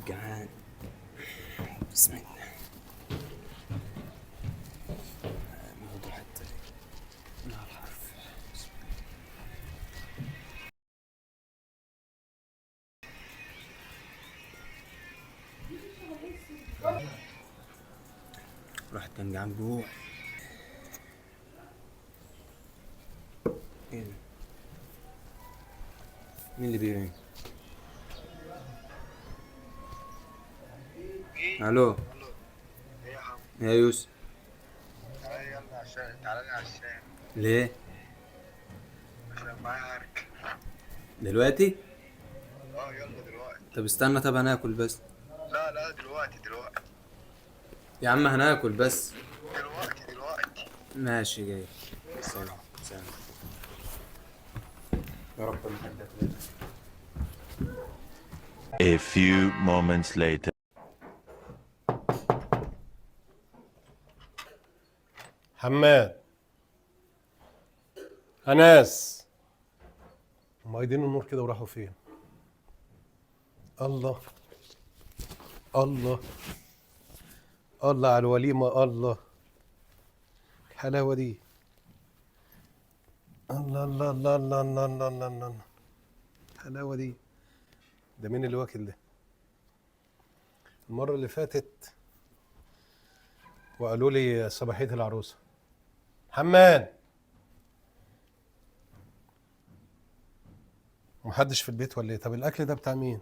جعان. بسم الله. ناخد الحتة دي من على الحرف. بسم الله. الواحد كان جعان جوع. ايه ده؟ مين اللي بيرن؟ الو. ايه يا حم؟ يا يوسف. تعالى يلا، عشان تعالى لي عشان ليه؟ عشان معايا عرك. دلوقتي؟ اه يلا دلوقتي. طب استنى، طب هناكل بس. لا لا، دلوقتي دلوقتي. يا عم هناكل بس. دلوقتي دلوقتي. ماشي، جاي. سلام سلام. يا رب ما حد ياكل. A few moments later. حماد، أناس، هم ايدين النور كده وراحوا فين؟ الله الله الله على الوليمة، الله الحلاوة دي، الله الله الله الله الله الله الله الله الحلاوة دي. ده مين اللي واكل ده؟ المرة اللي فاتت وقالوا لي صباحية العروسة. حماد، محدش في البيت ولا ايه؟ طب الاكل ده بتاع مين؟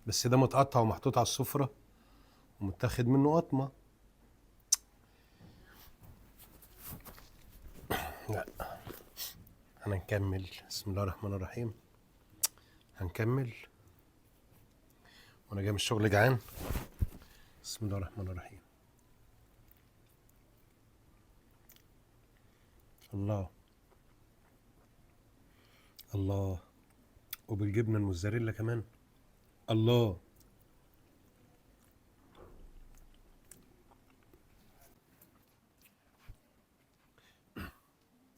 بس ده متقطع ومحطوط على السفرة ومتاخد منه قطمة. لا هنكمل. بسم الله الرحمن الرحيم. هنكمل وانا جاي من الشغل جعان. بسم الله الرحمن الرحيم. الله الله، وبالجبنة الموزاريلا كمان. الله.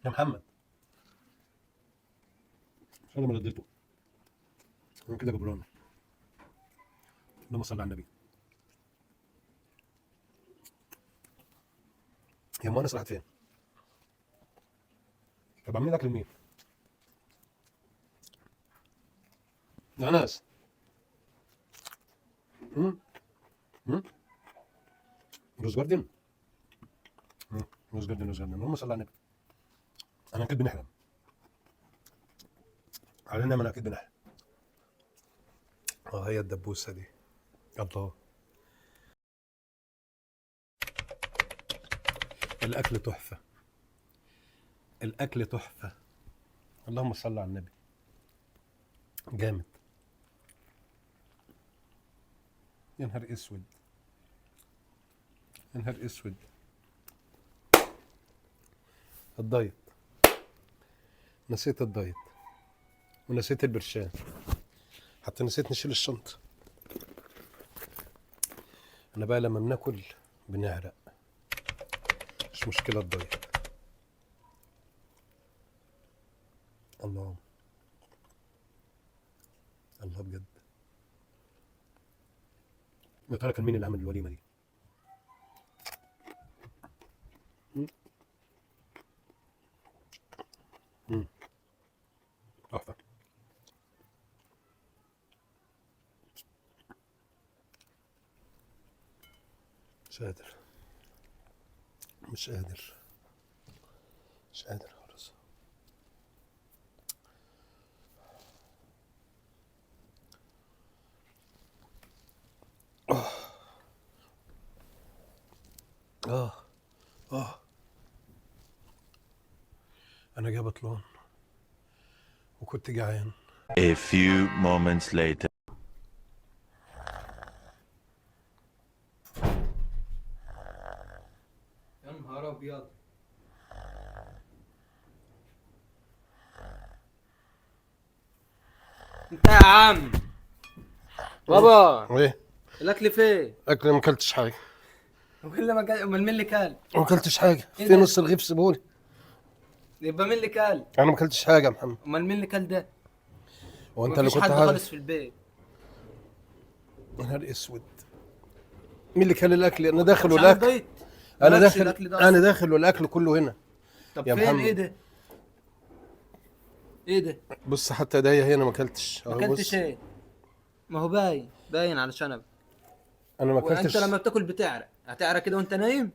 يا محمد، انا ما رديته انا كده جبران. اللهم صل على النبي. يا مهندس راحت فين؟ طب عاملين اكل لمين؟ يا ناس. مم. مم. Rose Garden. مم. Rose Garden، Rose Garden. اللهم صل على النبي. انا اكيد بنحلم علينا، ما انا اكيد بنحلم. اه هي الدبوسه دي. الله، الاكل تحفة، الاكل تحفة. اللهم صل على النبي. جامد. يا نهار اسود، يا نهار اسود. الدايت، نسيت الدايت ونسيت البرشام، حتى نسيت نشيل الشنطة. انا بقى لما بناكل بنعرق، مش مشكلة الدايت. الله الله بجد. يا ترى كان مين اللي عمل الوليمة دي؟ مم. مم. تحفة. مش قادر، مش قادر، مش قادر خالص. آه آه أنا جاي بطلان وكنت جعان. A few moments later. يا نهار ابيض. انت يا عم بابا. إيه؟ الاكل فين؟ أكل ما أكلتش حاجة. وكل ما كان، امال مين اللي كل؟ ما أكلتش حاجة. إيه في ده؟ نص رغيف سيبهولي. يبقى مين اللي كل؟ أنا ما أكلتش حاجة يا محمد. امال مين اللي كل ده؟ هو أنت اللي مفيش كنت حد عارف؟ خالص في البيت. يا نهار اسود، مين اللي كل الاكل؟ انا داخل مش عامل والاكل، دايت. انا مالكش داخل، الأكل ده أصلاً. انا داخل والاكل كله هنا. طب يا فين؟ محمد. ايه ده؟ ايه ده؟ بص حتى ايديا هنا ما اكلتش. ما أهو اكلتش بص. ايه؟ ما هو باين، باين على شنب. انا ما وانت اكلتش. لما بتاكل بتعرق، هتعرق كده وانت نايم؟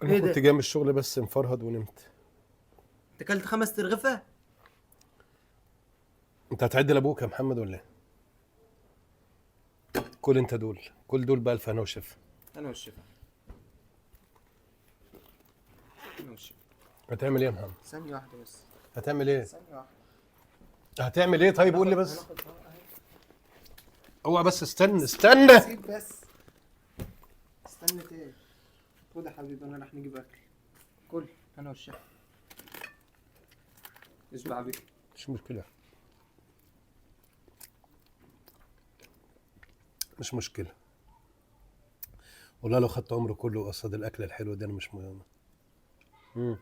انا إيه ده؟ كنت جاي من الشغل بس مفرهد ونمت. انت اكلت 5 ترغفه؟ انت هتعد لابوك يا محمد ولا ايه؟ كل انت دول، كل دول بألف هنا وشفا. انا والشفا، انا والشفا. هتعمل ايه يا محمد؟ ثانية واحدة بس. هتعمل ايه؟ ثانية واحدة. هتعمل ايه طيب؟ قول لي بس. هناخد- أهي. اوعى بس، استنى استنى. سيب بس، استنى ايه؟ خد يا حبيبي، انا راح نجيب اكل. كل، انا والشفا. اشبع بيه. مش مشكلة، مش مشكلة والله. لو خدت عمري كله قصاد الأكلة الحلوة دي أنا مش مهم. مم.